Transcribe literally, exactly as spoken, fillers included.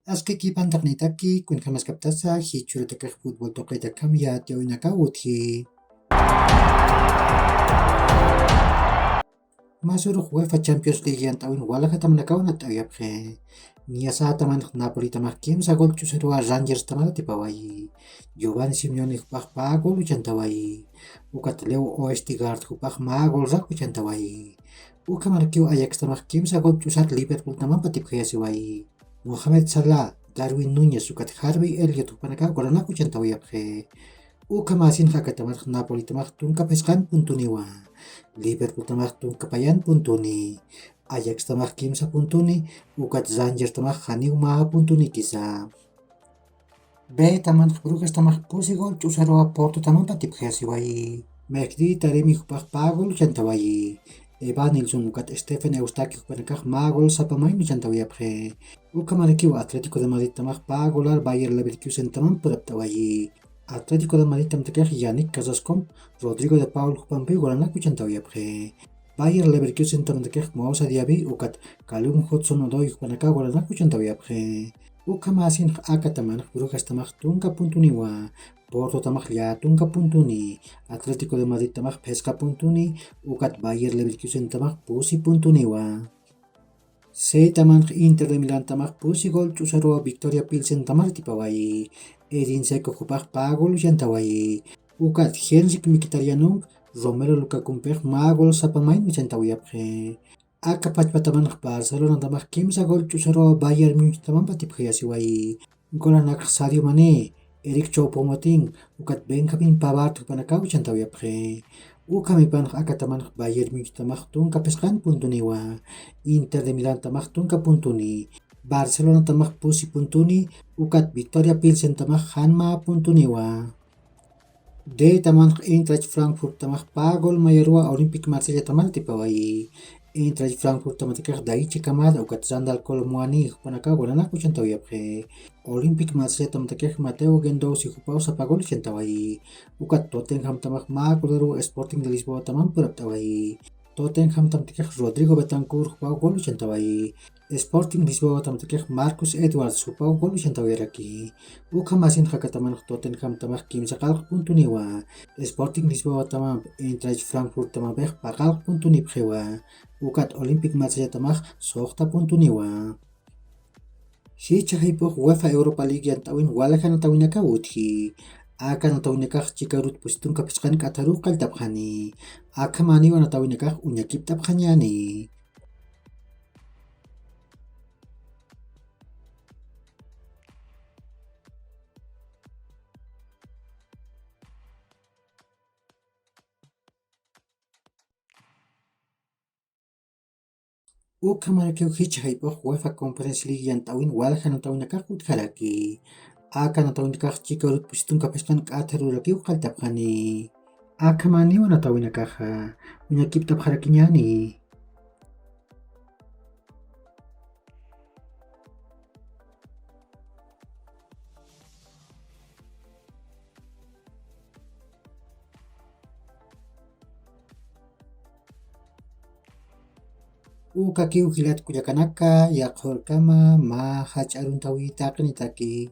Aski kipantaqnitaki, kunjamaskaptasa, jichhuratakix fútbol tuqitakham yatiyawinakaw utji. Masurux UEFA Champions League yant'awin walajatamanakaw natt'awiyapxi. Niñasatamanx Napolitamax kimsa gol ch'usaruwa Rangerstamar atipawayi. Giovanni Simeone jupax pä gol uchantawayi. Ukat Leo Oestigard jupax mä golrak uchantawayi. Ukhamarakiw Ajaxtamax kimsa gol ch'usar Liverpooltamamp atipjayasiwayi. Mohamed Salah, Darwin Núñez ukat Harvey Elliott jupanakax golanak uchantawayapxi. Ukhamäsinx akatamanx Napolitamax tunka phisqan puntuniwa. Liverpooltamax tunka payan puntuni. Ajaxtamax kimsa puntuni, ukat Rangerstamax janiw mä puntunikisa. Betamanx Brugestamax pusi gol ch'usaruwa Portotamamp atipjayasiwayi. Mehdi Taremi jupax pä gol uchantawayi. Evanilson ukat Stephen Eustaki jupanakax mä gol sapa mayn uchantawayapxi. Ukhamarakiw Atlético de Madridtamax pä golar Bayer Leverkusentamamp purapt'awayi. Atlético de Madridtamtakix Yannick Carrascom, Rodrigo de Paul jupampiw golanak uchantawayapxi. Bayer Leverkusentamtakix Moussa Diaby ukat Callum Hudson-Odoi jupanakax golanak uchantawayapxi. Ukhamäsinx akatamanx Brugestamax tunka puntuniwa, Portotamax lläa tunka puntuni, Atlético de Madridtamax phisqa puntuni, ukat Bayer Leverkusentamax pusi puntuniwa. Setamanx Inter de Milantamax pusi gol ch'usaruwa Victoria Pilsentamar atipawayi. Edin Dzeko jupax pä gol uchantawayi. Ukat Henrikh Mkhitaryanunk Romelu Lukakumpix mä gol sapa mayn uchantawayapxi. Aka pachpatamanx Barcelonatamax kimsa gol ch'usaruwa Bayern Munichtamamp atipjayasiwayi. Golanakx Sadio Mané, Eric Choupo-Moting, ukat Benjamin Pavard jupanakaw uchantawayapxi. Ukhamipanx akatamanx Bayern Munichtamax tunka phisqan puntuniwa. Inter de Milantamax tunka puntuni. Barcelonatamax pusi puntuni, ukat Victoria Pilsentamax jan mä puntuniwa. Detamanx Eintracht Frankfurttamax pä gol mayaruwa Olympique Marsellatamar atipawayi. Eintracht Frankfurttamatix Daichi Kamada ukat Randal Kolo Muani jupanakaw golanak uchantawayapxi. Olympique Marsellatamtakix Matteo Guendouzi jupaw sapa gol uchantawayi. Ukat Tottenhamtamax mä golaruw Sporting de Lisboatamamp purapt'awayi. Tottenhamtamtakix Rodrigo Bentancur jupaw gol uchantawayi. Sporting Lisboatamtakix Marcus Edwards jupaw gol uchantawayaraki. Ukhamasinx akatamanx Tottenhamtamax kimsa qallq puntuniwa. Sporting Lisboatamamp Eintracht Frankfurttamampix pä qallq puntunipxiwa. Ukat Olympique Marsellatamix suxta puntuniwa. Jichha jayp'ux UEFA Europa League yant'awin walja anatawinakaw utji. Aka anatawinakax chika urut pusi tunka phisqan k'atharuw qalltapxani. Akhamäniw anatawinakax uñakipt'apxañäni. Ukhamarakiw jichha jayp'ux UEFA Conference League yant'awin walja anatawinakax utjaraki. Aka anatawinakax chika urut pusi tunka phisqan k'atharurakiw qalltapxani. Akhamäniw anatawinakaxa uñakipt'apxarakiñäni. Ukakiw jilat kullakanaka, yaqhurkama mä jach'a aruntawi taqinitaki.